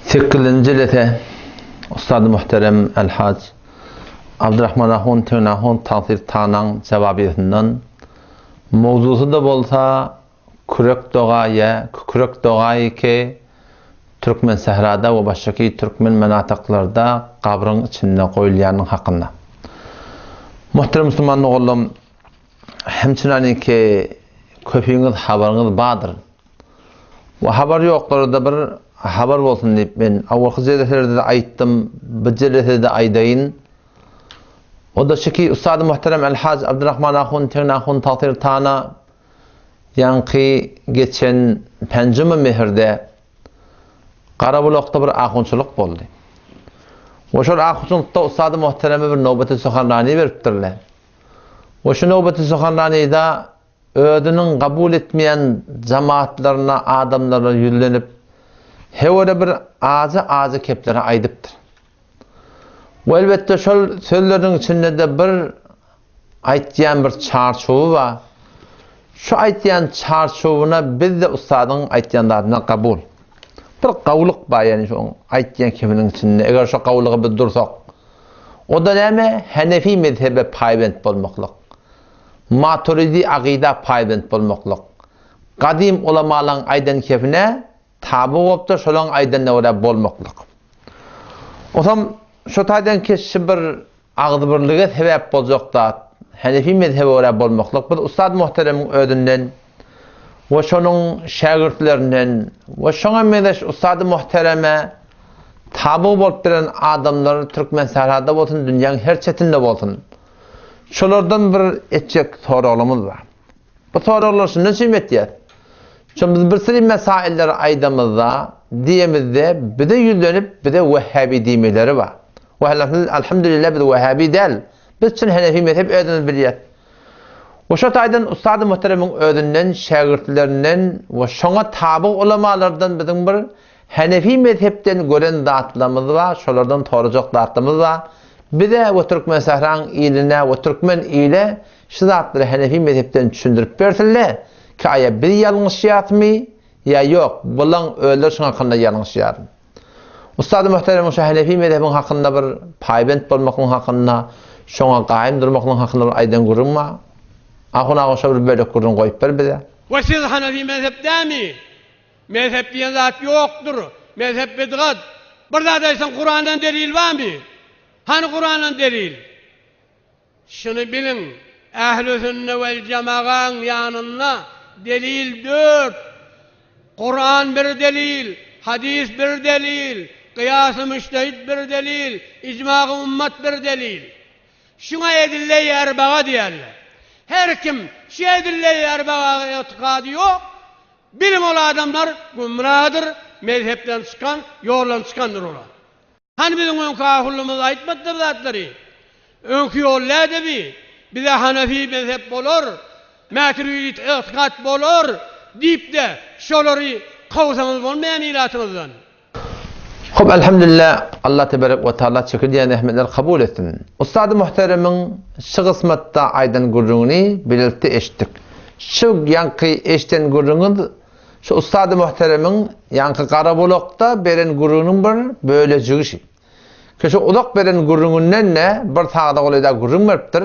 Sekizinji jelese Ustady Muhterem El-Haj Abdurrahman Ahun Tegnahun Tagsyr Tanaň jawabyýetinden mowzusy-da bolsa Kürek doga ýa Kükürek dogaýy ki Türkmen sährada we başgaky türkmen menataklarda gabryň içinde goýulýanyň hakynda. Muhterem musulman doganlarym hemçinany ki köpüňiz habaryňyz bardyr. We habar ýoklara-da bir habar bolsun diýip men awalky jeleselerde-de aýtdym, bu jelesede-de aýdaýyn. O-da şu ki, Ustady Muhterem El-Haj Abdurrahman Ahun Tegin Ahun Tagsyr Tana ýaňky geçen penjimi mehirde Garabulakda bir ahunçylyk boldy. We şol ahunçylykda Ustady Muhtereme bir nowbeti suhanrani beripdirler. We şu nowbeti suhanranida özüniň kabul etmeýän jamaatlaryna, adamlaryna ýüzlenip, hewere bir ajy-ajy kepleri aýdypdyr. We elbetde şol sözleriniň içinde-de bir aýtýan bir çarçuwy bar. Şu aýtýan çarçuwyna biz-de ussadyň aýtýan zadyna kabul. Bir gawulyk bar ýagny şoň aýtýan kepiniň içinde. Eger şo gawulyga biz dursak. O-da näme? Henefi mezhebe paýbent bolmaklyk. Maturidi akyda paýbent bolmaklyk. Gadym ulamalaň aýdan kepine taby bolupdyr, şolaň aýdanyna görä bolmaklyk. Osam şo taýdan keşşi bir agzybirlige sebäp boljak zat, Henefi mezhebe görä bolmaklyk. Biz Ustad Muhteremiň özünden we şonuň şägirtlerinden we şoňa meňzeş Ustady Muhtereme taby bolup bilen adamlar Türkmensährada bolsun, dünýäň her çetinde bolsun, Şolardan bir etjek soraglarymyz bar. Bu soraglary şundan üçin etýäs. Şo biz bir sürü mesailleri aýdamyzda, diýemizde bize ýüzlenip bize wehhabi diýmeleri bar. We alhamdulillah biz wehhabi däl. Biz çyn henefi mezhep özümiz bilýäs. We şo taýdan Ustady Muhteremiň özünden, şägirtlerinden we şoňa taby ulamalardan biziň bir Henefi mezhepden gören zatlarymyz bar, şolardan sorajak zatlarymyz bar. Bize we Türkmensähraň iline we türkmen ile şu zatlary Henefi mezhepden düşündirip bersinle, ki aýa biz ýalňyşýasmy ýa ýok, bulaň özleri şuň hakynda ýalňyşýarmy? Ustady Muhteremiň şu Henefi mezhebiň hakynda bir paýbent bolmaklygyň hakynda, şoňa gaýym durmaklygyň hakynda bir aýdan gürrüň bar. Ahun aga şo bir bölek gürrüň goýup ber bize. We siz Hanefi mezhep dämi? Mezhep diýen zat ýokdur. Mezhep bidgat. Bir zat aýtsaň Kurandan delil barmy? Hany Kurandan delil? Şuny biliň, Ähli sünne wel jemagaň ýanynda delil dört. Kuran bir delil, hadys bir delil, gyýasy müştehit bir delil, ijmagy ummat bir delil. Şuňa edille-i erbaga diýerler. Her kim şu edille-i erbaga ygtykady ýok, Biliň ol adamlar gümradyr, mezhepden çykan, ýoldan çykandyr olar. Hany biziň öňki ahullymyz aýtmadylar zatlary? Öňki ýol näde bi? Bize hanefi mezhep bolar, mätüridit ygtykat bolar diýip-de şolary kowsaňyz bolmaýamy ilatyňyzdan? Hop Elhamdülillah Allah teberek we taala çekilýän zähmetleri kabul etsin. Ustady muhteremiň şu gysmatda aýdan gürrüňini bilelikde eşitdik. Şu ýaňky eşden gürrüňiz şu ustady muhteremiň ýaňky Garabulakda beren gürrüňiniň bir bölejigi şi. Ki şu uzak beren gürrüňinden-de bir sagada golaýda gürrüň beripdir.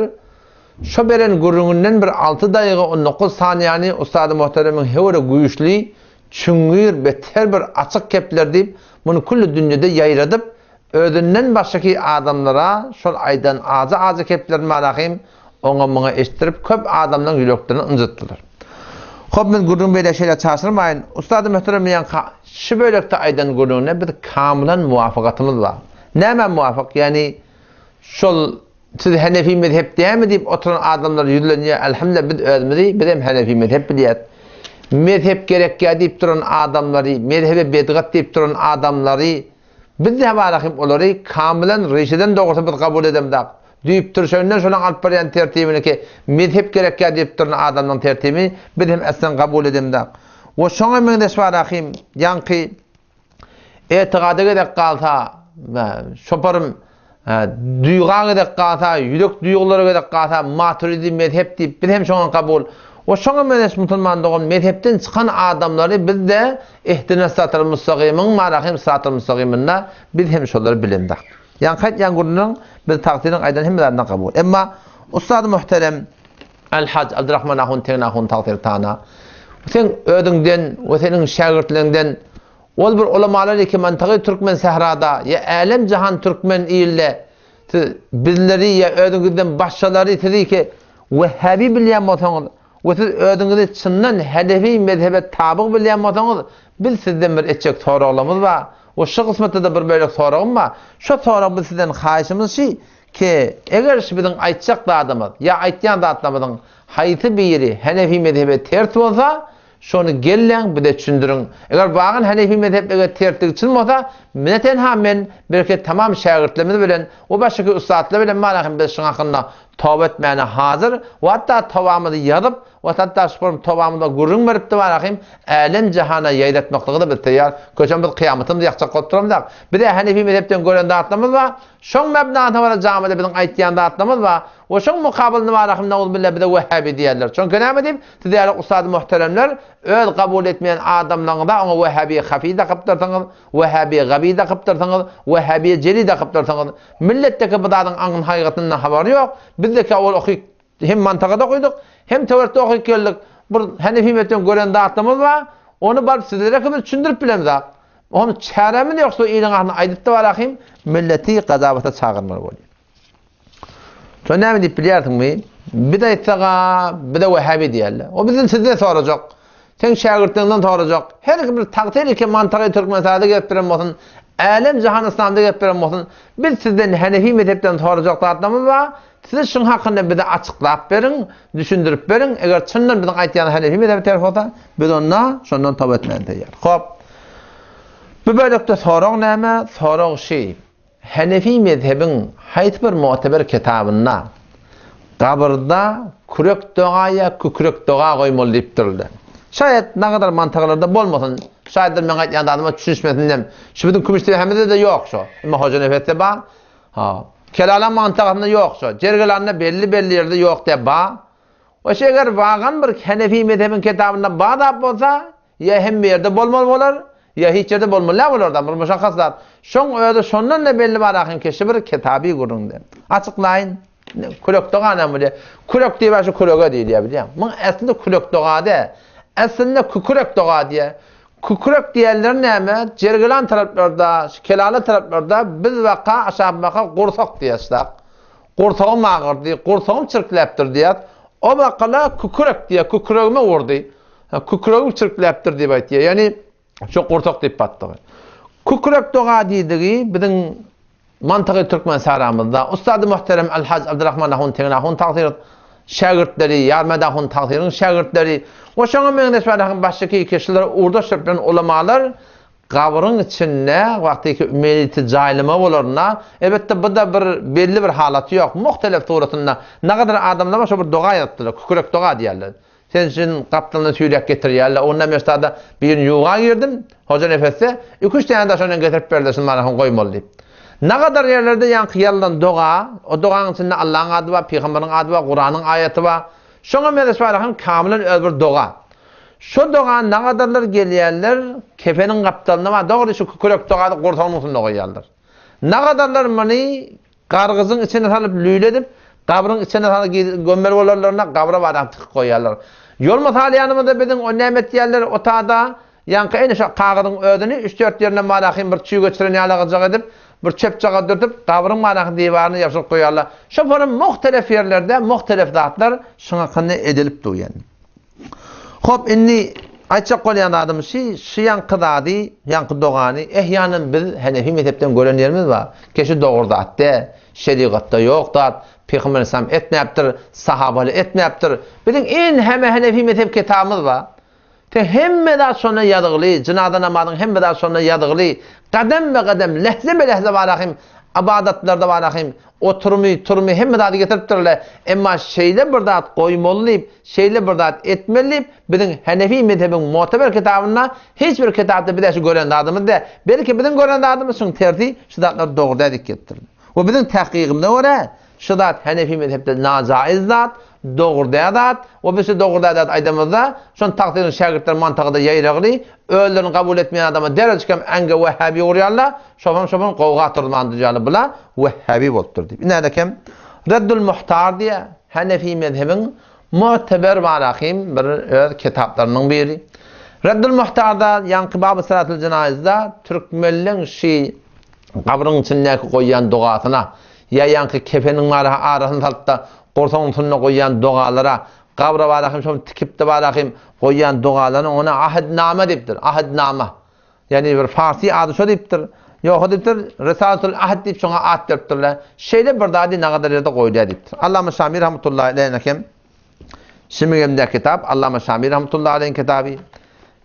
Şo beren gürrüňinden bir alty daýyga 19 saniýany ustady muhteremiň höwre güýçli Çüňňür beter bir açyk kepler diýip, muny külli dünýede ýaýradyp, özünden başgaky adamlara şol aýdan ajy-ajy keplerini marahym oňa-muňa eşitdirip, köp adamlaryň ýüreklerini ynjytdylar. Hop, men gürrüň beýle şeýle çaşyrmaýyn. Ustady möhterem ýaňky şu bölekde aýdan gürrüňine biz kamylan muwafakatymyz bar. Nämä muwafak? Ýagny şol Siz Henefi mezhep dälmi diýip oturan adamlar ýüzlenýär, Elhamdülillah biz özümizi bizem Henefi mezhep bilýäs. Mezhep gerekýär diýip duran adamlary, mezhebe bedgat diýip duran adamlary biz näbarahym olary kamylan rişeden dogrusy biz kabul edemzak. Düýp türşeginden şolaň alyp barýan tertibini ki mezhep gerekýär diýip duran adamlaň tertibini biz hem eslen kabul edemzak. We şoňa meňzeş barahym ýaňky Etigada gezek galsa, şoparym duýga gezek galsa, ýürek duýgulara gezek galsa, maturidi mezhep diýip, biz hem şoňa kabul. We şoňa meňzeş musulman dogan mezhepden çykan adamlary biz-de Ihdina syratal mustagymyň Marahim syratal mustagymynda biz hem şolary bilemzok. Ýaňky aýtýan gürrüňiň biz tagsyryň aýdan hemme zadyna kabul. Emma ussady muhterem El-Haj Abdurrahman ahun Tegin ahun tagsyr tana seň özüňden we seniň şägirtleriňden ol bir ulamalar eki mantygy türkmen sährada ýa älem jahan türkmen ilde siz bizleri ýa özüňizden başgalary sizi ki wehhabi bilýän bolsaňyz we siz özüňizi çyndan hanefi mezhebe tabyg bilýän bolsaňyz biz sizden bir etjek soraglarymyz bar we şu kysmatda-da bir bölek soragym bar şo sorag biz sizden haýyşymyz şi Ki, eger şu biziň aýtjak zadymyz ýa aýtýan zatlarymyzyň haýsy biri Hanefi mezhebe ters bolsa, şony gelläň bize düşündiriň. Eger wagan Hanefi mezhep eger tersligi çyn bolsa, ne tenha men, belki tamam şägirtlerimiz bilen we başgaky ussatlar bilen mana hem biz şuň hakynda toba etmäne hazyr we hatda tobamyzy ýazyp we hatda şu bir tobamyzda gürrüň beripdi mana hem älem jahana ýaýratmaklyga-da biz taýýar. Köçem biz kyýamatymyzy ýakjak bolup duramzak. Bize Hanefi mezhepden gören zatlarymyz bar. Şoň mebnasyna görä jamyda biziň aýtýan zatlarymyz bar we şoň mukabylynda bar rahym nauzubilla bize wehhabi diýerler. Çünki näme diýip, siz ýaly ussady muhteremler öz kabul etmeýän adamlaryňyza oňa wehhabi hafi dakypdyrsyňyz, wehhabi gabi dakypdyrsyňyz, wehhabi jeli dakypdyrsyňyz. Milletdeki bu zadyň aňyň hakygatyndan habary ýok. Bizdeki owal okyk hem mantagada okydyk, hem töwerekde okyp geldik. Bir Hanefi mezhebinden gören zatlarymyz bar. Ony baryp sizlere biz düşündirip bilemzok. Ony çäremiz ýok, şu iliň adyny aýdyp-da barahym, milleti gazabata çagyrmaly bolýar. Şo näme diýip bilýärsiňmi? Biz aýtsak-a, bize wehhabi diýerler. O bizden sizden sorajak. Seň şägirtleriňden sorajak. Her kim bir tagta ilki mantagy Türkmenistanda gelip duran bolsun, älem jahan yslamda gelip duran bolsun, biz sizden Hanefi mezhepden sorajak zatlarymyz bar. Siz şuň hakynda bize açyklap beriň, düşündirip beriň. Eger çyndan biziň aýtýan Hanefi mezhebi ters bolsa, biz onda şondan toba etmäne taýýar. Hop. Bu bölekde sorag näme? Sorag şi, Hanefi mezhebiň haýsy bir mu'teber kitabynda gabyrda kürek doga ýa kükrek doga goýmaly diýipdirildi. Şaýat nagadar mantyklarda bolmasyn, şaýatlar meň aýtýan zadyma düşünişmesinlem. Şu biziň Kümüşdepemizde-de ýok şo. Emma Hojanepesde bar. Ha. Kelala mantagynda ýok şo. Jergelanda belli-belli ýerde ýok diýip bar. We şeger wagan bir Hanefi mezhebiň kitabynda bar zat bolsa, Ýa hemme ýerde bolmaly bolar, ýa hiç ýerde bolmaly däl bolar-da, bir muşakgas zat. Şoň özi şondan-da belli bar ahyn keşi bir kitaby gürrüňde. Açyklaýyn, kürek doga näme bolýar? Kürek diýip şu kürege diýilýär bilýäň. Muň äslinde kürek doga däl. Äslinde kükürek doga diýýär. Kükürek diýenleri näme? Jergilan taraplarda, Kelala taraplarda biz waka aşak waka gursak diýýäs-da. Gursagym agyrdy, gursagym çirkläpdir diýýär. O wakala kükürek diýýär, küküregime urdy. Kükregim çirkläpdir diýip aýtýar. Ýagny şo gursak diýip batdygy. Kükrek doga diýdigi biziň mantygy türkmen saramyzda ussady muhterem Al-Haj Abdurrahman ahun Tegin ahun tagsyr şägirtleri, Ýarmät ahun tagsyryň şägirtleri we şoňa meňzeş barahyň başdaky keşiler ugurdaş bilen ulamalar gabryň içinde wagtyky meýiti jaýlama bolarynda elbetde bu-da bir belli bir halaty ýok muhtelef suratynda nagadar adamlar bar şo bir doga ýazypdyrlar kükrek doga diýýärler. Sen üçin gapdalyndan tüýlek getirýärler. Onda men ştada birini ýuwga girdim. Hoja Nepesde iki-üç täne daş ondan getirip berdi, şuny maňa goýmaly diýip. Nagadar ýerlerde ýaňky ýazylan doga, o dogaň içinde Allaň ady bar, pygamberiň ady bar, Kuranyň aýaty bar. Şoňa meňzeş bar hem kamylan öz bir doga. Şo doga nagadarlar gelýärler, kefeniň gapdalynda bar, dogry şu kükürek dogany gursagynyň üstünde goýýarlar. Nagadarlar muny Gargyjyň içine salyp lüle edip, gabryň içine salyp gömmeli bolarlarynda gabra badam tykyp goýýarlar. Ýolma salýanymyzda biziň o näme etýärler otada ýaňky ene şo kagyzyň özüni üç-dört ýerinden barahyn bir çüý geçiren ýalygyjak edip, bir çöpjagaz dürtüp, gabryň barahyn diwaryna ýapyşdyryp goýýarlar. Şo forum muhtelef ýerlerde muhtelef zatlar şuň hakynda edilip dur ýani. Hop indi aýtjak bolýan zadym şi, şu ýaňky zady, ýaňky dogany ehýanan biz Hanefi mezhepden gören ýerimiz bar. Keşi dogry zat däl, şerigatda ýok zat, Pygamber aleyhissalam etmäpdir, sahabaly etmäpdir. Biziň iň heme Hanefi mezhep kitabymyz bar. Te hemme zat şonda ýazygly, jynaza namazyň hemme zat şonda ýazygly. Gadam be gadam, lehze be lehze barahym, ybadatlarda barahym, oturymy, turumy hemme zady getiripdirler. Emma şeýle bir zat goýmaly diýip, şeýle bir zat etmeli diýip, biziň Hanefi mezhebiň mu'teber kitabynda hiç bir kitapda biz şu gören zadymyz däl. Belki biziň gören zadymyz şuň tersi, şu zatlar dogry däl diýip gelipdir. We biziň tahkygymyza görä, şu zat Hanefi mezhepde najaiz zat. dogry däl zat we biz şu dogry däl zat aýdamyzda şony tagsyryň şägirtleri mantagyda ýaýragly özlerini kabul etmeýän adama derejik hem äňge wehhabi urýarlar şobam şobam gowga turman durýarlar bula wehhabi bolupdyr diýip. Ine kem Reddul Muhtar diýýär Hanefi mezhebiň mu'teber barahim bir öz kitaplarynyň biri. Reddul Muhtarda ýaňky Baby Salatul Jenaizda türkmenleň şi gabryň içindäki goýýan dogasyna ýa ýaňky kefeniň baraha arasyny salypda gursagyň üstünde goýýan dogalara gabra barahim şony tikipde barahim goýýan dogalaryny ona ahednama diýipdir. Ahednama. Ýagny bir farsy ady şo diýipdir. Ýogsa diýipdir, Risalatul Ahd diýip şoňa at beripdirler. Şeýle bir zady nagadar ýerde goýulýar diýipdir. Allama Şami rahmetullahi aleýhine hem Şimigemdäki kitap Allama Şami rahmetullahi aleýhiň kitaby,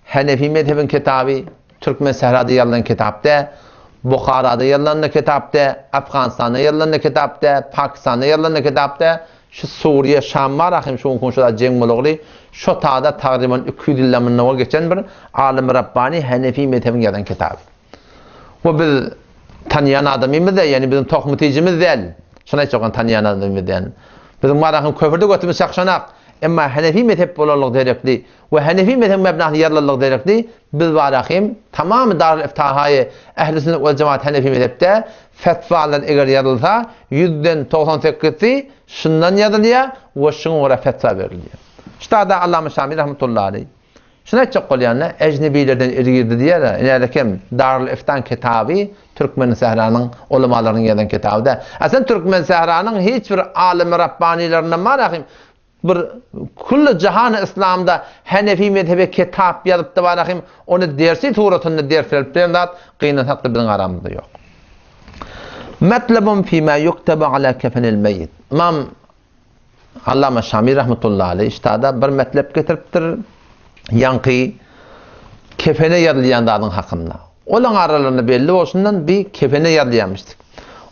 Hanefi mezhebiň kitaby, Türkmen sährada ýazylan kitap däl, Buharada ýazylan-da kitap däl, Afganystanda ýazylan-da kitap däl, Pakistanda ýazylan-da kitap däl, Şu Suriýe, Şam bar ahym şu günki şo jeň bolagly, şo tada tagryban 200 ýyldan mundan owal geçen bir alymy Rabbani Hanefi mezhebiň ýazan kitaby. Bu biz tanýan adamymyz däl, ýagny biziň tohum tijimiz däl. Şony aýtjak bolýan tanýan adamymyz däl. Biziň bar ahym köpürde götümiz çakşanak. Emma Hanefi mezhep bolanlygy derekli we Hanefi mezhebiň mebnasyny ýazylanlygy derekli biz bar ahym tamamy Darül Iftahaýy Ehli Sünnet wel Jemaat Hanefi mezhepde Fetwalar eger ýazylsa, ýüzden 90 sekizsi şundan ýazylýar we şuňa görä fetwa berilýär. Ştada Allama Şami rahmetullahi aleý. Şuny aýtjak bolýan-da, ejnebilerden ir girdi diýýär-ä, ine-de Darul Iftan kitaby Türkmen sähranyň ulamalarynyň ýazan kitaby däl. Aslynda Türkmen sähranyň hiç bir alymy rabbanilerinde bar ahym Bir külli jahany yslamda Hanefi mezhebe kitap ýazypdy bar ahim, ony dersi suratynda ders berip bilen zat gynansakda biziň aramyzda ýok. Metlebun fima yuktabu ala kefenil meýit. Imam Allama Şami rahmetullahi aleyh iştada bir metlep getiripdir. Ýaňky kefene ýazylýan zadyň hakynda. Olaň aralarynda belli bolşundan bir kefene ýazylýarmyşdyk.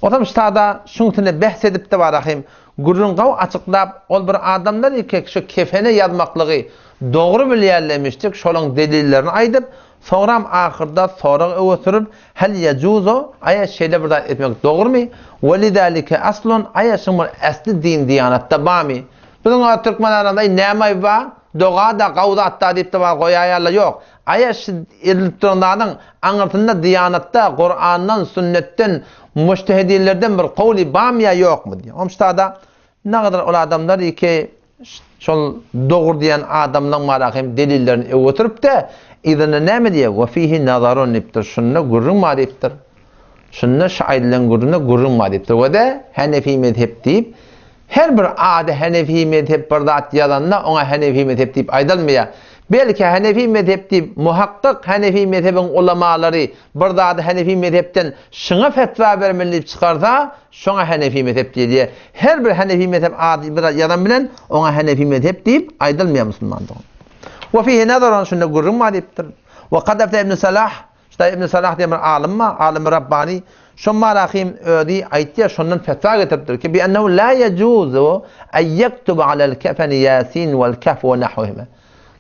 Otam ştada şuň üstünde behs edipdi bar ahim. Gürrüň gawy açyklap, ol bir adamlar ikek şu kefene ýazmaklygy dogry bilýärlemişdik, şolaň delillerini aýdyp, soňram ahyrda sorag öňe sürüp, Hel ýejuzu, aýa şeýle bir zat etmek dogrumy? We lidalike aslun, aýa şuň bir äsli din-diýanatda barmy? Biziň o türkmen aramyzda aý näme aýby bar? Doga-da, gawy zat-da diýip-de bar goýaýarlar, ýok. Aýa şu edilip duran zadyň aňyrsynda diýanatda, Kurandan, sünnetden, mujtehidinlerden bir kowly barmy ýa ýokmy diýýär. Omştada nagadar ol adamlar iki şol dogry diýen adamlaň bar hem delillerini öňe sürüp-de, yzynda näme diýýär? Wa fihi nazarun diýipdir. Şunda gürrüň bar diýipdir. Şunda şu aýdylan gürrüňde gürrüň bar diýipdir. We-de Hanefi mezhep diýip Her bir ady Hanefi mezhep bir zat ýazanda oňa Hanefi mezhep diýip aýdylmaýar. Belki Hanefi mezhep diýip muhakkyk Hanefi mezhebiň ulamalary bir zady Hanefi mezhepden şuňa fetwa bermeli diýip çykarsa, şoňa Hanefi mezhep diýilýär. Her bir Hanefi mezhep ady bir zat ýazan bilen oňa Hanefi mezhep diýip aýdylmaýar musulman dogan. Wa fihi nazarun şunda gürrüň bar diýipdir. Wa kad efte ibn Salah Şda Ibn Salah diýen bir alym bar, alymy Rabbani. Şo Marahim özi aýtýar, şondan fetwa getiripdir ki, bi ennehu la yejuzu en yektuba alel kefeni Yasin vel Kehf we nahwihima.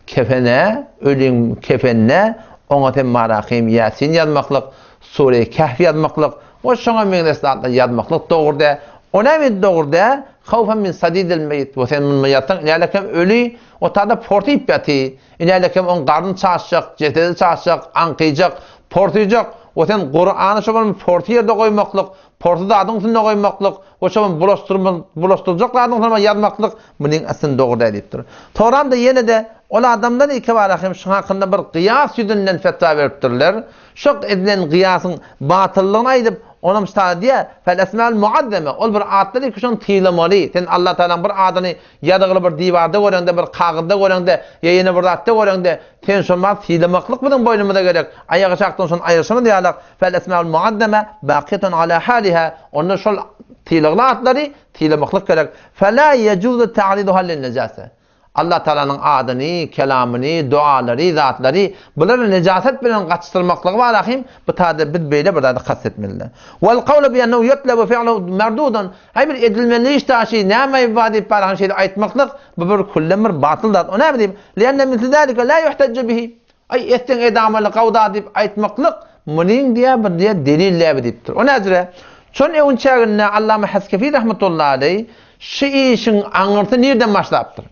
Kefene, ölüň kefenine oňa sen Marahim Yasin ýazmaklyk, Sure Kehf ýazmaklyk we şoňa meňzeş zatlar ýazmaklyk dogry däl. O näme dogry däl? Hawfan min sadidil meýit. We sen muny ýazsaň, nälekem öli otada porsyp ýaty. Inälekem oň garny çaşjak, jesedi çaşjak, aňkyjak, porsyjak. We sen Kurany şo bir porsy ýerde goýmaklyk, porsy zadyň üstünde goýmaklyk we şo bir bulaşdyrma, bulaşdyrjak zadyň üstünde ýazmaklyk munyň aslynda dogry däl diýipdir. Soramda ýene-de ol adamlar ikibara hem şuň hakynda bir gyýas ýüzünden fetwa beripdirler. Şo edilen gyýasyň batyllygyny aýdyp, onam ştada diýýär, Fel esmaul muazzeme, ol bir atlar diýip ki şony sylamaly. Sen Allatagalaň bir adyny Ýazgyly bir diwarda göreňde, bir kagyzda göreňde, ýa ýene bir zatda göreňde, sen şony maňa sylamaklyk biziň boýnumyza gerek. Aýagaçakdan şony aýyrşymyz ýalak, Fel esmaul muazzama bakyýetun ala haliha, onda şol sylagly atlary sylamaklyk gerek. Fela yejuzu ta'riduha lin-nejase. Allah Tagalanyň adyny, kelamyny, dualary, zatlary bulary nejasat bilen gatyşdyrmaklygy bar ahim, bu taýda biz beýle bir zady kast etmelidir. Wal kawlu bi ennehu yutlabu fi'luhu merdudun. Haý bir edilmeli iş daşy näme bar diýip barhan şeýle aýtmaklyk bu bir küllen bir batyl zat. O näme diýip? Lianne misli zalika la yuhtaccu bihi. Aý etseň edamaly gawda diýip aýtmaklyk munyň diýä bir diýä delil däbi diýipdir. O näjire? Şol öwün çäginde Allama Haskefi rahmetullahi aleý şu işiň aňyrsy nirden başlapdyr?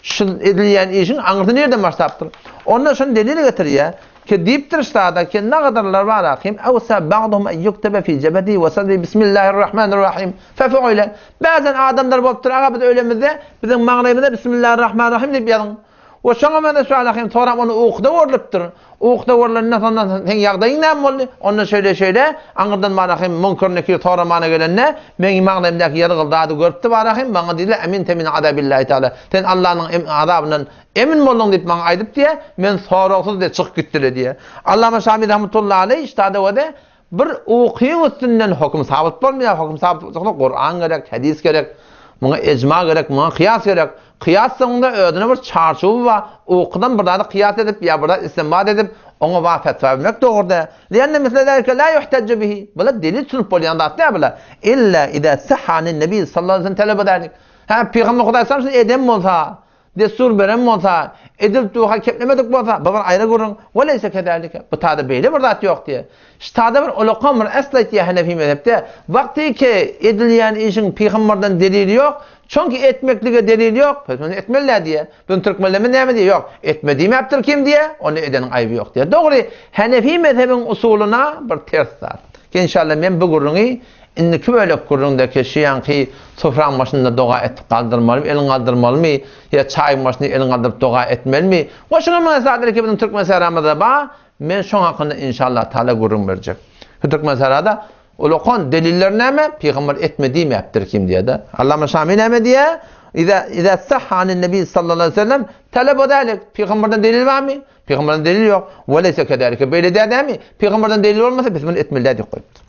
Şu edilýän işiň aňyrsy nirden başlapdyr? Onda şony delil getirýär, ki diýipdir ştada ki nagadyrlar bar kim awsa ba'duhum en yuktebe fi jebedi we sadri bismillahirrahmanirrahim fe fuile. Bäzen adamlar bolupdyr, aga biz ölemizde biziň maňlaýymyza bismillahirrahmanirrahim diýip ýazyň. We şoňa meňzeş şuala hem soram ony ukuda görlüpdir. Ukuda görlenden soňra seň ýagdaýyň näme boldy? Onda şeýle-şeýle, aňyrdan bara hem Munkar Nekir soramana gelende, meň maňlaýymdaky ýazgyly zady görüpdi bara hem, maňa diýdiler, Eminte min azabillahi taala. Sen Allanyň azabyndan emin bolduň diýip maňa aýdyp diýýär, men soragsyz diýip çykyp gitdile diýýär. Allama Şami rahmetullahi aleý ştada wede Bir ukyň üstünden höküm sabyt bolmaýar, höküm sabyt bolsa Kuran gerek, hadis gerek, muňa ejma gerek, muňa kyýas gerek. Kyýas soňunda özüne bir çarçuwy bar, ukudan bir zady kyýas edip ýa bir zat istinbat edip, oňa bar fetwa bermek dogry däl. Lianne misle zalike la yuhtaccu bihi. Bular delil tutunyp bolýan zat däl bular. Illa iza sahha anin nebi sallallahu aleyhi ve sellem talaba zalik. Hä, pygamber Hudaý sallallahu aleyhi ve sellem eden bolsa, Dessur beren bolsa, edil duha keplemedik bolsa, bu bir aýry gürrüň. We leýse kezalike. Bu tada beýle bir zat ýok diýýär. Ştada bir ulakan bir esl aýtýar Hanefi mezhepde, Wagty ki edilýän işiň pygamberden delili ýok, çonki etmeklige delil ýok, biz muny etmeli-dä diýýär. Biziň türkmenlerimiz näme diýýär? Ýok, etme diýmäpdir kim diýýär, ony edeniň aýby ýok diýýär. Dogry, Hanefi mezhebiň usulyna bir ters zat. Enşalla men bu gürrüňi Indiki bölek gürrüňdäki şu ýaňky sofraň başynda doga etip galdyrmalymy, elin galdyrmalymy ýa çaýyň başynda elin galdyryp doga etmelimi? We şuňa meňzeş zatlar ki biziň türkmen sähramyzda bar, men şoň hakynda inşallah taala gürrüň berjek. Şu türkmen sährada ulakan deliller näme? Pygamber etme diýmäpdir kim diýýär-de. Allama Şami näme diýýär? Iza iza sahha anin nebi sallallahu aleyhi ve sellem talaba zalik. Pygamberden delil barmy? Pygamberden delil ýok. We leýse kezalike. Beýle däl dämi? Pygamberden delil bolmasa biz muny etmeli däl diýip goýupdyr.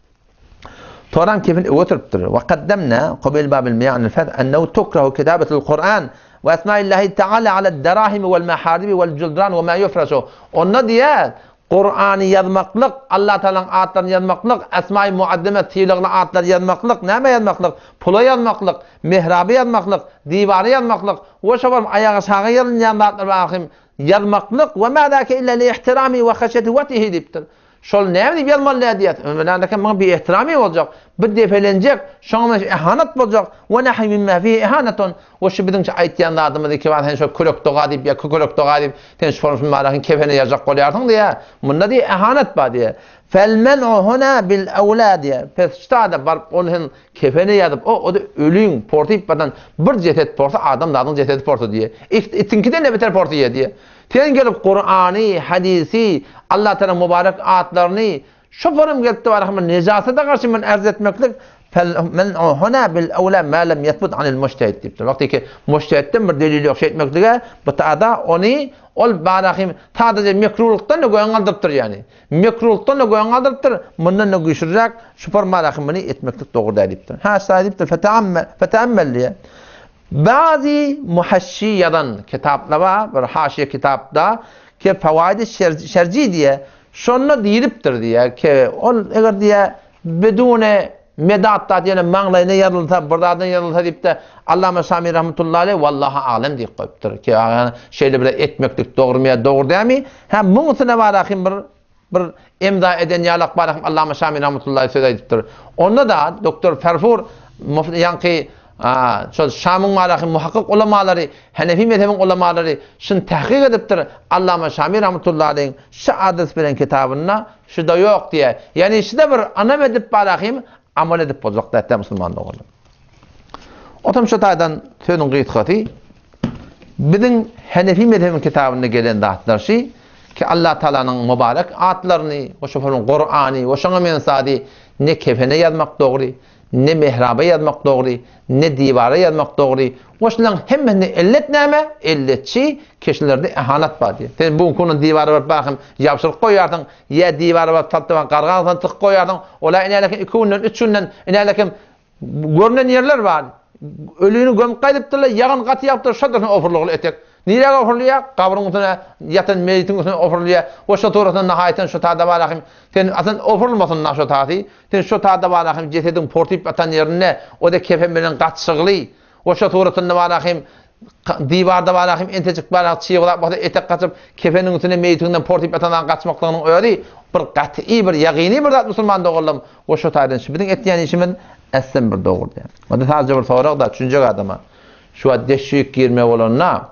Toran kefin öe oturypdyr. Wa kaddamna qabil babil mi'an al-fath annahu tukrahu kitabatul Kur'an we asmaillahi ta'ala ala ad-darahim wal maharib wal juldran we ma yufrashu. Onda diýýär, Kur'any ýazmaklyk, Allah Taalanyň atlaryny ýazmaklyk, asmai muazzame sylagly atlary ýazmaklyk, näme ýazmaklyk? Pula ýazmaklyk, mehraba ýazmaklyk, diwara ýazmaklyk we şo bir aýaga şaga ýazylýan zatlar bar hem ýazmaklyk we ma zaka illa li ihtirami we haşyeti watihi diýipdir. Şol näme diýip ýazmaly däl diýýär. Ömürlände muňa bir ehtiramy boljak, bir depelenjek, şoňa meňzeş ehanat boljak. We nahwi mimma fihi ehanatun. We şu biziň şu aýtýan zadymyz iki bar sen şo kürek doga diýip ýa kökelek doga diýip sen şu formasyn barakyň kefene ýazjak bolýarsyň diýýär. Munda diýýär ehanat bar diýýär. Fel men'u huna bil awla diýýär. Pes şu zada baryp ony sen kefene ýazyp o o-da ölüň porsyp batan bir jeset porsa adam zadyň jesedi porsa diýýär. Itiňkiden de beter porsy ýa diýýär. Sen gelip Kurany, hadysy, Allah Tagalaň mübarek atlaryny şu forum gelip tabaraka nejasata garşy men arz etmeklik fel men huna bil awla ma lam yethbut anil mujtahid diýipdir. Wagty ki mujtahidden bir delil ýok şeýtmeklige bu tada ony ol barahim sadaja mekrulykdan da göň galdyrypdyr ýani. Mekrulykdan da göň galdyrypdyr, mundan da güýçlüräk şu form barahim muny etmeklik dogry däl diýipdir. Ha şaý diýipdir fetaamme fetaammel diýe. Bazy muhaşşi ýazan kitapda bar, bir haşiýe kitapda ke Fawaidi Şerji diýe, şonda diýlipdir diýe ke ol eger diýe bidune medat zat ýöne maňlaýyna ýazylsa, bir zadyna ýazylsa diýipde Allama Şami rahmetullahi aleýh wallaha alem diýip goýupdyr. Ke şeýle bir etmeklik dogrymy ýa dogry dälmi? Hä muň üstüne barahym bir Bir emza eden ýalak bar hem Allama Şami rahmetullahi söz aýdypdyr. Onda-da doktor Ferfur ýaňky şol Şamyň marahy muhakkyk ulamalary, Hanefi mezhebiň ulamalary şuny tahkyk edipdir. Allama Şami rahmetullahi aleýhiň şu adres beren kitabynda şu-da ýok diýýär. Ýagny şu-da bir ynam edip barahym amal edip boljak däl musulman doganlar. Otam şu taýdan sözüň gysgasy biziň Hanefi mezhebiň kitabynda gelen zatlar şi ki Allah Taalanyň mübarek atlaryny we şo Kurany we şoňa mensady ne kefene ýazmak dogry, ne mehraba ýazmak dogry, ne diwara ýazmak dogry. We şularyň hemmesinde ellet näme? Elletçi keşlerde ehanat bar diýýär. Sen bu gün diwara baryp bakym ýabşyryp goýarsyň, ýa diwara baryp tapdyban garga alsaň tykyp goýarsyň. Ola inälekim 2 günden, 3 günden inälekim Görnen ýerler bar. Ölüni gömüp gaýdypdyrlar, ýagyn gaty ýagypdyr, şo dursun ofurlygly etek. Niräge ofurylýar? Gabryň üstüne, ýatan meýitiň üstüne ofurylýar. We şo turasynda nahaýatan şo tada bar ahym. Sen aslynda ofurylmasyn na şo tasy. Sen şo tada bar ahym jesediň portyp ýatan ýerinde, o-da kefen bilen gatyşygly. We şo suratynda bar ahym. Diwarda bar ahim entejik bar çyg zat bolsa etek gaçyp kefeniň üstüne meýitiňden porsyp ýatandan gaçmaklygynyň özi bir gaty bir ýagyny bir zat musulman doganlarym we şo taýdan şu biziň etýän işimiz äslem bir dogry däl. Onda sadece bir sorag da düşünjek adama. Şu wagt deşik girme bolanda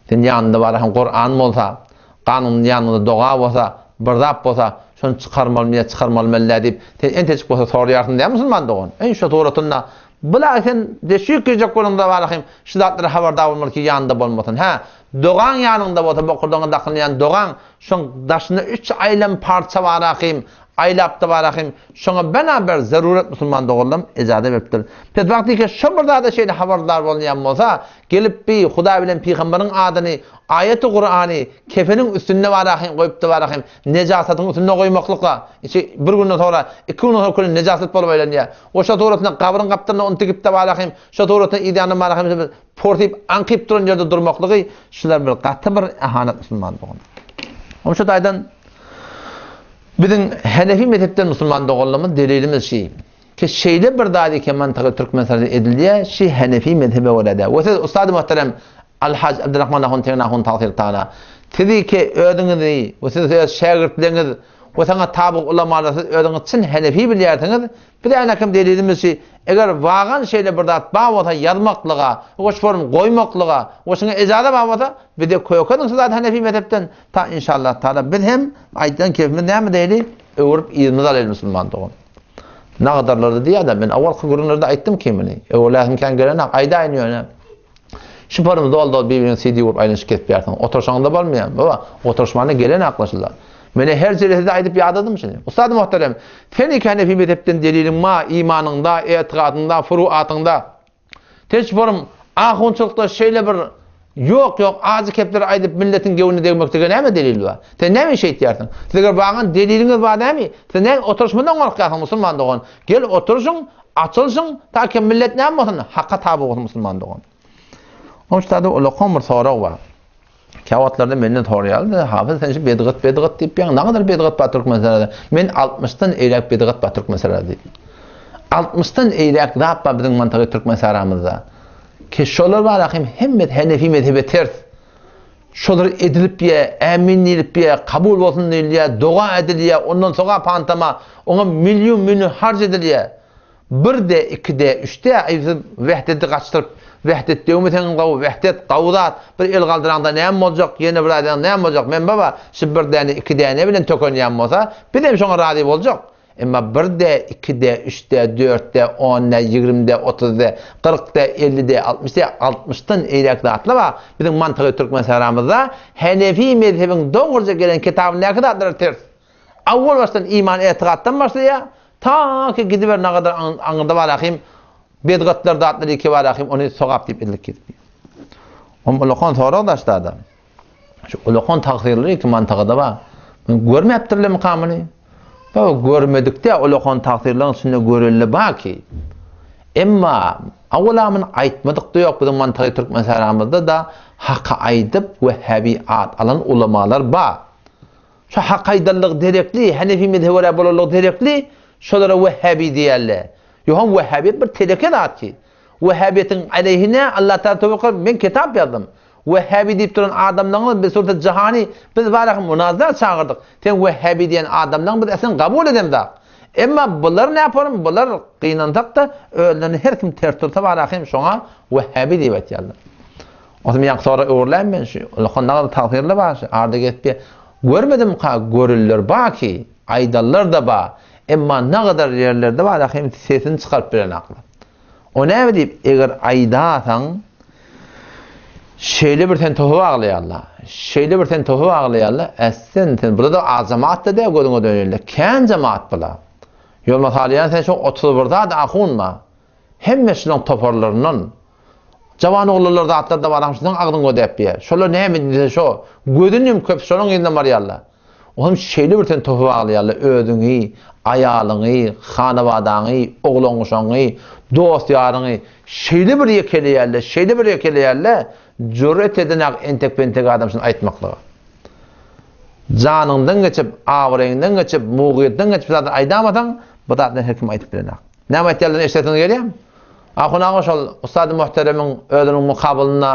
sen ýanynda bar ahim Kur'an bolsa, ganyň ýanynda doga bolsa, bir zat bolsa, şony çykarmalymy ýa çykarmalymy däl diýip, sen entejik bolsa soraýarsyň däl musulman dogan. Eý şo suratynda Bula sen deşik girjek bolanda barahym şu zatlara habardar bolmaly ki ýanynda bolmasyn. Hä, dogaň ýanyňda bolsa bokurdagyňa dakylýan dogaň şoň daşynda üç aýlam parça barahym aýlapda barahym şoňa bena bir zeruret musulman doganlarym ejaza beripdir. Pes wagtyke şo bir zada şeýle habardar bolunýan bolsa gelip bi Hudaý bilen pygamberiň adyny aýaty Kurany kefeniň üstünde barahym goýupda barahym nejasatyň üstünde goýmaklykla içi bir günden soňra iki günden soňra küle nejasat bolup aýlanýar. O şo suratynda gabryň gapdalynda ony tikip-de barahym, şo suratynda yzýandan barahym porsyp, aňkyp duran ýerde durmaklygy şular bir gaty bir ahanat musulman dogan. Onuň şu taýdan biziň Henefi mezhepden musulman doganlarymyz delilimiz şi. Ki şeýle bir zat eken mantygy Türkmenistanda edilýär, şi Henefi mezhebe görä däl. We siz ustady muhterem Al-Haj Abdurrahman Ahun Tegin Ahun tagsyr taala. Sizi ki özüňizi we siz öz şägirtleriňiz We saňa tabyg ulamalar siz özüňiz çyn henefi bilýärsiňiz, biz änakem delilimiz şi, eger wagan şeýle bir zat bar bolsa ýazmaklyga, we şu form goýmaklyga, we şuňa ejaza bar bolsa, bize kökediň şu zady henefi mezhepden, ta inşallah taala biz hem aýtýan kefimiz näme diýeli, öwürip yzymyza alaýly musulman dogan. Nagadarlarda diýýärler, men owalky gürrüňlerde aýtdym ki muny, öwürläsim kän gelenok, aýdaýyn ýöne. Şu forum dol-dol bir-biriňe CD urup aýlanyşyp kesip ýarsyň. Oturşaňda bolmaýar. Baba, oturşmana gelen aklaşylar. Mene her jelesede aýdyp ýadadym şuny. Ustad muhterem, sen iki Hanefi mezhepden deliliň bar, imanyňda, etigadyňda, furuatyňda. Sen şu forum ahunçylykda şeýle bir ýok ýok ajy kepleri aýdyp milletiň göwnüne degmeklige näme delil bar? Sen näme iş eýtýärsiň? Siz eger bagan deliliňiz bar dämi? Siz näme oturşmadan gorkýarsyň musulman dogan? Gel oturşyň, Açylşyň, ta ki millet näme bolsun, haka taby bolsun musulman dogan. Onuň üçin ulakan bir sorag bar. Käwagtlarda menden soraýarlar, Hafyz sen şu bedgat bedgat diýip ýaň, nägadar bedgat bar Türkmenistanda? Men 60-dan eýläk bedgat bar Türkmenistanda diýip. 60-dan eýläk zat bar biziň mantygy Türkmenistanymyzda. Ki şolar bar hem hemme Hanefi mezhebe ters. Şolar edilip ýa, ämin diýlip ýa, kabul bolsun diýilýär, doga edilýär, ondan sogap hantama, oňa million-million harç edilýär. Bir-de, iki-de, üç-de, aý siz Wehdedi gaçdyryp, Wehdet döwmeseňem gowy, Wehdet gowy zat, bir el galdyraňda näme boljak, ýene bir aýdaňda näme boljak, men baba, şu bir däne, iki däne bilen tökenýän bolsa, bizem şoňa razy boljak. Emma bir de, iki de, üç de, dört de, on de, ýigrimi de, 30 de, 40 de, 50 de, 60 de, 60-dan eýläk zatlar bar. Biziň mantygy türkmen sähramyzda Henefi mezhebiň dogruja gelen kitabyndaky zatlara ters. Awwal başdan iman etigatdan başlaýar, ta ki gidiber nagadar aňyrda bar ahim bedgatlar zatlar ýeke bar ahim ony sogap diýip edilip gidip. Om ulakan sorag daşda. Şu ulakan tagsyrlary ki mantygada bar. Görmäpdirler mukamyny. Baba görmedikde ulakan tagsyrlaryň içinde görelde bar ki. Emma awala mun aýtmadyk da ýok biziň mantygy türkmen sähramyzda da haky aýdyp we häbi at alan ulamalar bar. Şu hak aýdanlygy derekli, Hanefi mezhebe görä bolanlygy derekli şolara wehhabi diýerler. Ýoham wehhabiýet bir teleke zat ki. Wehhabiýetiň aleýhine Allah Taala töwbe kylyp men kitap ýazdym. Wehhabi diýip duran adamlaryňyz biz surta jahany biz baraka munazara çagyrdyk. Sen wehhabi diýen adamlaryň biz äslen kabul edemzak. Emma bular näporym bular gynansak-da özlerini her kim ters tursa baraka hem şoňa wehhabi diýip aýtýarlar. Onsoň ýaňky sorag öwrüläýin men şu ulakan nagada tagsyrly bar şu arda gezip ýa görmedim ka görüller bar ki aýdanlar da bar emma nagadar ýerlerde baraka hem sesini çykaryp bilenaklar. O näme diýip, eger aýdasaň, şeýle bir sen topa baglaýarlar. Şeýle bir sen topa baglaýarlar. Ässen sen burada az jemaat-da däl gözüňe dönende. Kän jemaat bula. Ýolma salýan sen şu 31 zat ahunma. Hemme şunuň toparlaryndan. Jawan oglanlar zatlar da bar, şunuň agzyň ödäp diýär. Şolar näme diýse şo, gözünim köp şonuň ýüzüne barýarlar. Olam şeýle bir seni topa baglaýarlar, özüňi, aýalyňy, hanabadaňy, oglan-uşagyňy, dost-ýaryňy şeýle bir ýekeleýärler, şeýle bir ýekeleýärler, jüret edenak entek-pentek adam şuny aýtmaklyga. Janyňdan geçip, abraýyňdan geçip, mugyýetden geçip zat aýdamasaň, bu zatlary her kim aýdyp bilenak. Näme aýtýarlar eşidesiňiz gelýärmi? Ahun aga şol ussady muhteremiň özüniň mukabylynda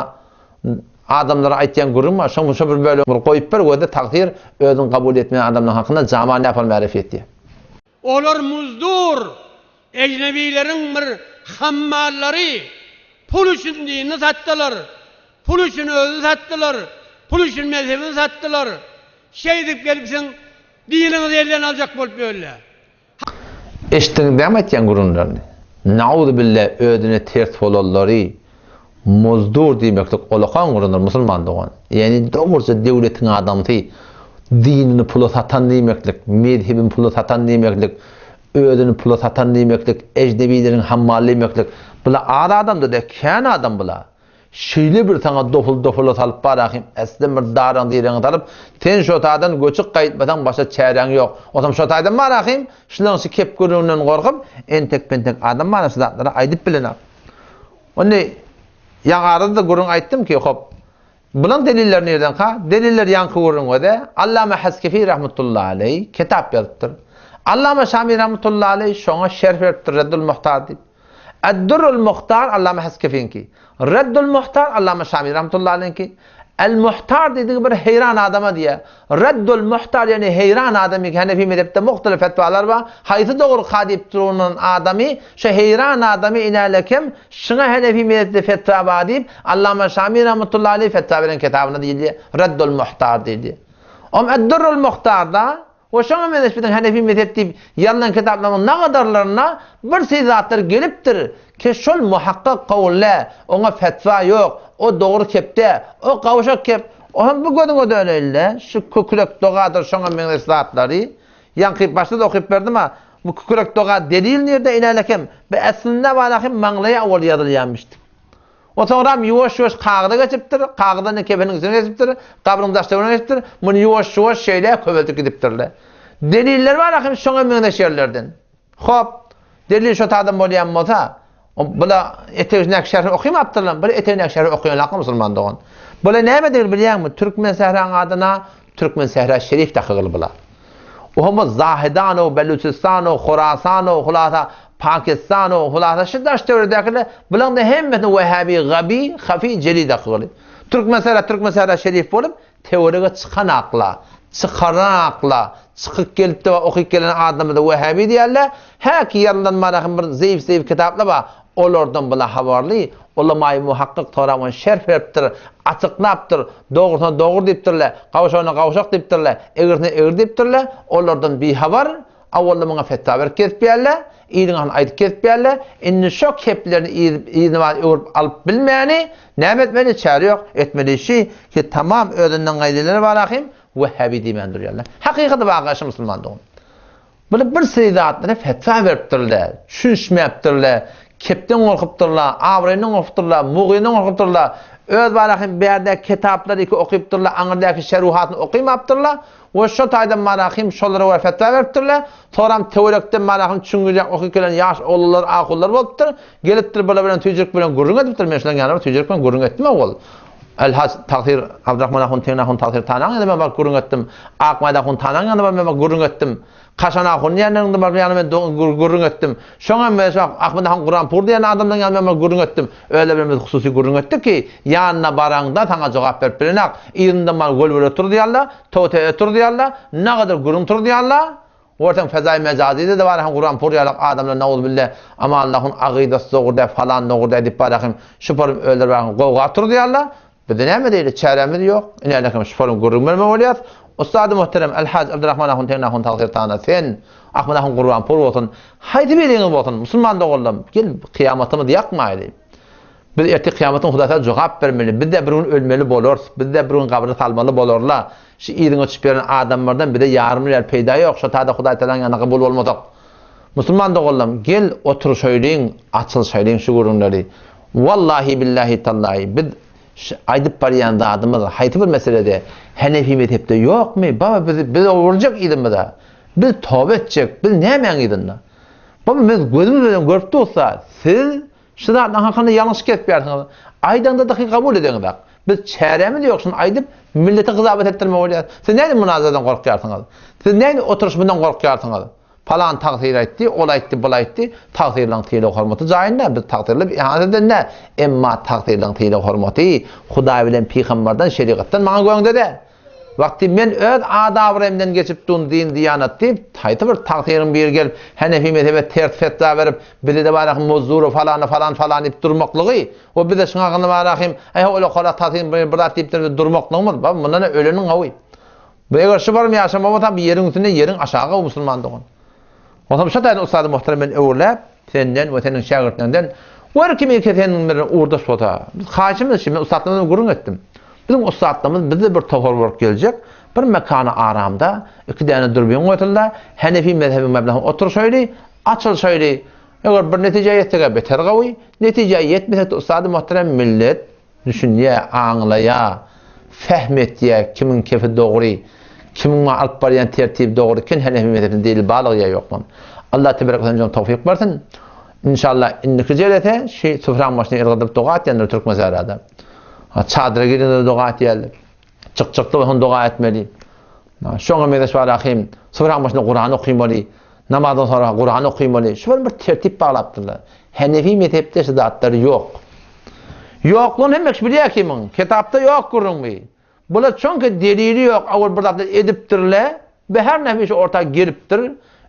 adamlara aýtýan gürrüň bar. Şoň şo bir bölegini bir goýup ber gözde tagsyr özüň kabul etmeýän adamlaryň hakynda jama näpal märef ýetýär. Olar muzdur, ejnebileriň bir hammallary, pul üçin dinini satdylar, pul üçin özüni satdylar, pul üçin mezhebini satdylar. Şeýdip gelipsiň diniňizi elden aljak bolup ýörler. Eşitdiňiz dämi aýtýan gürrüňlerini? Nauzubilla özüne ters bolanlary muzdur diýmeklik olakan gürrüňdir musulman dogan. Ýagny dogruça döwletiň adamsy dinini pula satan diýmeklik, mezhebini pula satan diýmeklik, özüni pula satan diýmeklik, ejnebileriň hammaly diýmeklik. Bula az adamda däl, kän adam bula. Şeýle bir saňa dopul-dopula salyp bar ahym, äslem bir daraň-direňe salyp, sen şo taýdan göçüp gaýtmasaň başga çäräň ýok. Onsoň şo taýdan bar ahym, şulaň şu kep gürrüňinden gorkup, entek-pentek adam bar şu zatlary aýdyp bilenok. Onda ýaňy arada-da gürrüň aýtdym ki, hop, bulaň delilleri nirdenka? Deliller ýaňky gürrüň özi, Allama Haskefi rahmetullahi aleý kitap ýazypdyr. Allama Şami rahmetullahi aleý şoňa şerh beripdir Reddul Muhtar diýip. Ed-Durrul Muhtar Allama Haskefiňki. Reddul Muhtar Allama Şami rahmetullahi aleýhiňki. El-Muhtar diýdigi bir heýran adama diýýär. Reddul Muhtar ýagny heýran adamy Hanefi mezhepde muhtelif fetwalar bar. Haýsy dogry ka diýip duran adamy, şo heýran adamy inälekem şuňa Hanefi mezhepde fetwa bar diýip Allama Şami rahmetullahi aleýh fetwa beren kitabynda diýilýär. Reddul Muhtar diýilýär. Om Ed-Durrul Muhtarda We şoňa meňzeş biziň Hanefi mezhep diýip ýazylan kitaplaryň nagadarlarynda bir syz zatlar gelipdir ki şol muhakkak kowul dä, oňa fetwa ýok, o dogry kep dä, o gawşak kep, o hem bu gözüňe döneýin-le, şu kükrek dogadyr şoňa meňzeş zatlary, ýaňky başda-da okyp berdim-a, bu kükrek doga delil nirde inälekem, bu eslinde bar-a hem maňlaýa owal ýazylýanmyşdyk. O soňram ýuwaş-ýuwaş kagyza geçipdir, kagyzdan-da kefeniň üstüne geçipdir, gabryň daş-töweregine geçipdir, muny ýuwaş-ýuwaş şeýle köpeldip gidipdirler. Deliller bar ahym şoňa meňzeş ýerlerden. Hop, delil şo taýdan bolýan bolsa, bula etegindäki şerhi okymapdyrlar, bula etegindäki şerhi okaýanlakmy musulman dogan. Bula näme diýil bilýäňmi? Türkmen sähraň adyna Türkmen sähra şerif dakygyl bula. Oňa Zahedanow, Belüçistanow, Horasanow, hulasa Pakistanow, hulasa şu daş töwerekdäkiler bulaň-da hemmesini Wehhabi, Gabi, Hafi, Jeli dakygyly. Türkmen sähra, Türkmen sähra şerif bolup, töwerege çykan akla, çykaran akla, çykyp gelip-de okyp gelen adamlara Wehhabi diýerler. Häki ýazylan marahym bir zeýif-zeýif kitaplar bar. Olardan bula habarly, ulamaýy muhakkyk sorap ony şerh beripdir, açyklapdyr, dogrusyna dogry diýipdirler, gawşagyna gawşak diýipdirler, egrisine egri diýipdirler, olardan bihabar, awalda muňa fetwa berip gezip ýärler, iliň ahyny aýdyp gezip ýärler, indi şo keplerini yzyna baryp öwrüp alyp bilmäni, näme etmeli, çäre ýok, etmeli işi, ki tamam özünden gaýdylar bar ahym, wehhabi diýmän durýarlar. Hakykaty waka şu musulman dogan. Bular bir seri zatlara fetwa beripdirler, düşünişmäpdirler, kepden gorkupdyrlar, abraýyndan gorkupdyrlar, mugyndan gorkupdyrlar, öz bara hem bärdäki kitaplary iki okypdyrlar, aňyrdaky şeruhatyny okymapdyrlar we şo taýdan bara hem şolara görä fetwa beripdirler. Soram töwerekden bara hem çüňňüjek okyp gelen ýaş oglanlar, ahunlar bolupdyr. Gelipdir bular bilen tüýjürik bilen gürrüň edipdir. Men şolaryň ýanyna baryp tüýjürik bilen gürrüň etdim owal. El-Haj Tagsyr Abdurrahman ahun Tegin ahun Tagsyr Tanaň ýanyna men baryp gürrüň etdim. Akmaýda ahun Tanaň ýanyna baryp men gürrüň etdim. Kaşan ahunyň ýanyna baryp ýanyna men gürrüň etdim. Şoňa men şu Ahmet ahun Guranpur diýen adamlaryň ýanyna men gürrüň etdim. Özleri bilen biz hususy gürrüň etdik ki, ýanyna baraňda saňa jogap berip bilenak. Yzyndan baryp gölgöle turuzýarlar, tote turuzýarlar, nagadyr gürrüň turuzýarlar. Görseň fezaý mejazyda-da bar hem Kuran pur ýalak adamlar nauzubille Amanallahun agydasy dogry däl falan dogry däl diýip bar hem şu forum özleri bar hem gowga turuzýarlar. Bizde näme diýeli çärämiz ýok. Ine hem şu forum gürrüň berme bolýas. Ussady muhterem El Haj Abdurrahman ahun Tegin ahun tagsyr tana sen Ahmet ahun Gurbanpur bolsun haýsy biriňiz bolsun musulman doganlarym gel kyýamatymyzy ýakmaýly. Biz ertir kyýamatyň Hudaýa jogap bermeli. Biz-de bir gün ölmeli bolarys. Bizi-de bir gün gabra salmaly bolarlar. Şu yzyňa düşüp ýören adamlardan bize ýarym real peýda ýok. Şo taýda Hudaý Tagalaň ýanynda kabul bolmasak. Musulman doganlarym, gel oturyşaýlyň, açylyşaýlyň şu gürrüňleri. Wallahi billahi tallahi biz şu aýdyp barýan zadymyz haýsy bir meselede Hanefi mezhepde ýokmy? Baba biz biz öwrüljek yzymyza. Biz toba etjek. Biz nämäň yzynda? Baba biz gözümiz bilen görüp dursa, siz Şu zatlaryň hakynda ýalňyş kesýärsiňiz. Aýdaňda dahy kabul edeňizak. Biz çärämiz ýok şuny aýdyp milleti gyzabat etdirmek bolýar. Siz nädip munazaradan gorkýarsyňyz? Siz nädip oturyşmadan gorkýarsyňyz? Palan tagsyr aýtdy, ol aýtdy, bul aýtdy. Tagsyrlaň sylag-hormaty jaýynda, biz tagsyrlap ihanet eden däl. Emma tagsyrlaň sylag-hormaty Hudaý bilen pygambardan, şerigatdan maňa göňde däl. Wagty men öz ad-abraýymdan geçip dun din-diýanat diýip, haýsy bir tagsyryň biri gelip Henefi mezhebe ters fetwa berip, bize-de barahym mozzury falany falan falan diýip durmaklygy we bize şuň hakynda barahym, aý ol okara tagsyryň biri bir zat diýipdir diýip durmaklygymyz, baba mundan-a öleniň gowy. Bu eger şu barym ýaşama bolsa, bu ýeriň üstünde ýeriň aşagy gowy musulman dogan. Onsoň şu taýdan ussady muhterem men öwürläp, senden we seniň şägirtleriňden gör kim ilki seniň bilen ugurdaş bolsa. Biz haýyşymyz şu, men ussatlarymyz bilen gürrüň etdim. Biziň ussatlarymyz bizde bir topar bolup geljek, bir mekany aramda, iki däne dürbin goýsulda, Henefi mezhebiň meblagyny oturyşaýly, açylyşaýly. Eger bir netijä ýetsek-ä beter gowy, netijä ýetmesek-de ussady muhterem millet Düşünýär, aňlaýar, fehm etýär, kimiň kefi dogry, kimiň maňa alyp barýan tertibi dogry eken, Henefi mezhebinde delil barlygy ýa ýoklugyny. Allah teberek we teala towfyk bersin. Inşallah indiki jelese şi süfraň başyna el galdyryp doga etýändir türkmen sährada. Çadyra girende doga etýärler. Çykjakda bolsa doga etmeli. Şoňa meňzeş bar ahim, süfraň başynda Kuran okymaly. Namazdan soňra Kuran okymaly. Şu bir tertip baglapdyrlar. Henefi mezhepde şu zatlar ýok. Ýoklugyny hemme kişi bilýär kimiň. Kitapda ýok gürrüň bi. Bular çünki delili ýok, awal bir zatlar edipdirler. Be her näme şu orta gelipdir.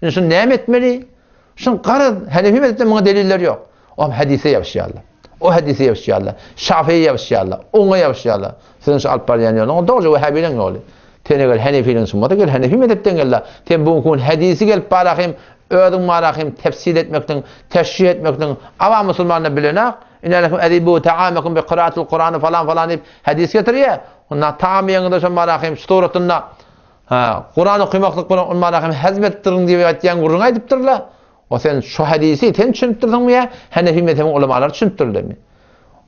Indi şuny näme etmeli? Şuny garaz Henefi mezhepde muňa deliller ýok. O hadise ýapyşýarlar. O hadise ýapyşýarlar. Şafii ýapyşýarlar. Oňa ýapyşýarlar. Siziň şu alyp barýan ýoluňyz dogry Wehhabiliň ýoly. Sen eger Henefiliň çyn bolsa gel Henefi mezhepden gel-de. Sen bu gün hadisi gelip barahym özüň barahym tefsir etmekliň, teşrih etmekliň awam musulmanlar bilenak. Inelekum ezibu ta'amakum bi qiraatil Kur'an falan falan diýip hadis getirýär. Onda taam ýeňňede şon barahym şu suratynda ha Kur'an okamaklyk bilen on barahym hezm etdiriň diýip aýtýan gürrüň aýdypdyrlar. O sen şu hadisi sen düşünipdirsiňmi ýa Henefi mezhebiň ulamalary düşünipdirlermi?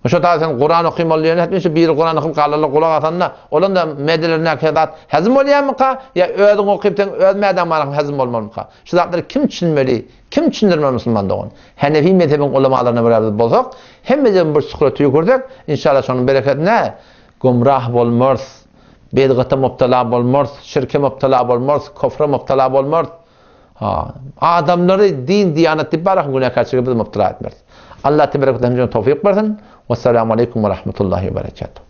Şo taýda sen Kuran okymaly diýende hetmen şu biri Kuran okyp galarlar gulak asanda olam da medelerindäki zat hezm bolýarmyka ýa özüň okyp sen öz mädäň baraka hezm bolmalymyka? Şu zatlary kim düşünmeli? Kim düşündirmeli musulman dogan? Henefi mezhebiň ulamalaryna görä biz bolsak, hemmejigimiz bir çukura tüýkürsek, inşallah şonuň bereketine gümrah bolmarys, bidgata mubtala bolmarys, şirke mubtala bolmarys, kufra mubtala bolmarys. Ha, adamlary din, diýanat diýip barakyn günäkärçilige biz mubtala etmeris. Allah teberek we teala towfyk bersin. Wessalamu aleýkum we rahmetullahi we berekatuh.